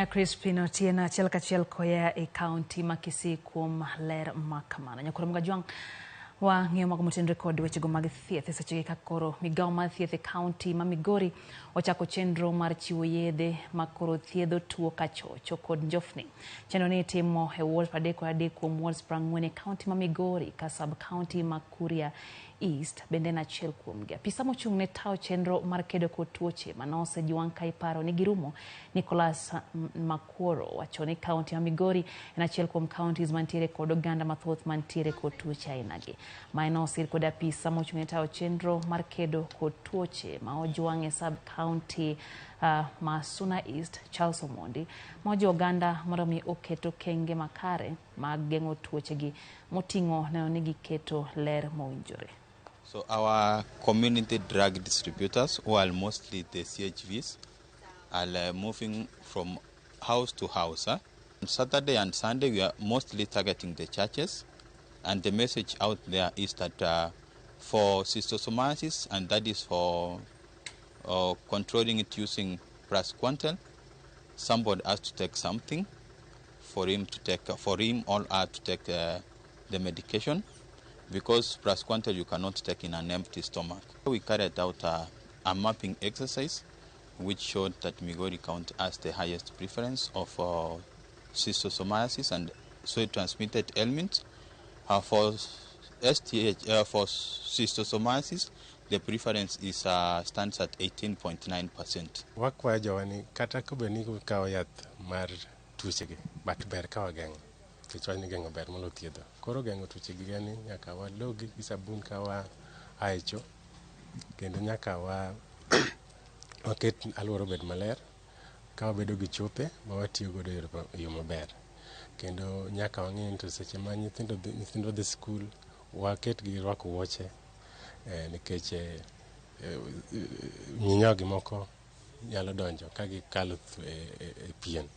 Crispin Otieno achiel kachiel koya e kaunti ma Kisii kuom ler ma kamano. Nyakwar Mgajwang' wang'iyo mago motenore kod wechego mag thieth e sechegi ka koro migawo mar thieth e kaunti ma Migori ochako chenro mar chiwo yedhe ma koro thiedho tuo kachocho kod njofni. Chenro ni itimo e ward 33 kuom wards 40 e kaunti ma Migori ka sub kaunti ma Kuria East bende en achiel kuomgi. Apisa mochung' ne tayo chenro mar kedo kod tuoche manosejwang' ka iparo ni girumo, Nicholas Makworo wacho ni kaunti ma Migori en achiel kuom counties mantiere kod oganda mathoth mantiere kod tuoche ainagi. Mae nosir kod apisa mochung' ne tayo chenro mar kedo kod tuoche ma ojwang' e sub county ma Suna East, Charles Omondi, ma ojiwo oganda mondo mi oket okenge makare mag geng'o tuochegi moting'o neno ni giketo ler mowinjore. So our community drug distributors, who are mostly the CHVs, are moving from house to house. Huh? On Saturday and Sunday, we are mostly targeting the churches, and the message out there is that for schistosomiasis, and that is for controlling it using praziquantel, somebody has to take something for him to take, for him or her to take the medication, because praziquantel you cannot take in an empty stomach. We carried out a mapping exercise which showed that Migori County has the highest preference of schistosomiasis and soil transmitted ailments. For STH, for schistosomiasis, the preference is stands at 18.9%. Wakwayo jowa ni kata kobed ni wakawo yath mar tuochegi, but ber ka wageng'o nikech wach ni geng'o ber molo thiedho. Koro geng'o tuochegi en ni nyaka walogi gi sabun ka wa a e cho kendo nyaka wa waket alwora obed maler ka wabedo gi chope ma watiyo godo e yo maber. Kendo nyaka wang'e ni to seche ma nyithindo dhi skul waket gi rwako wuoche nikech minyogi moko nyalo donjo ka gikalo e pien.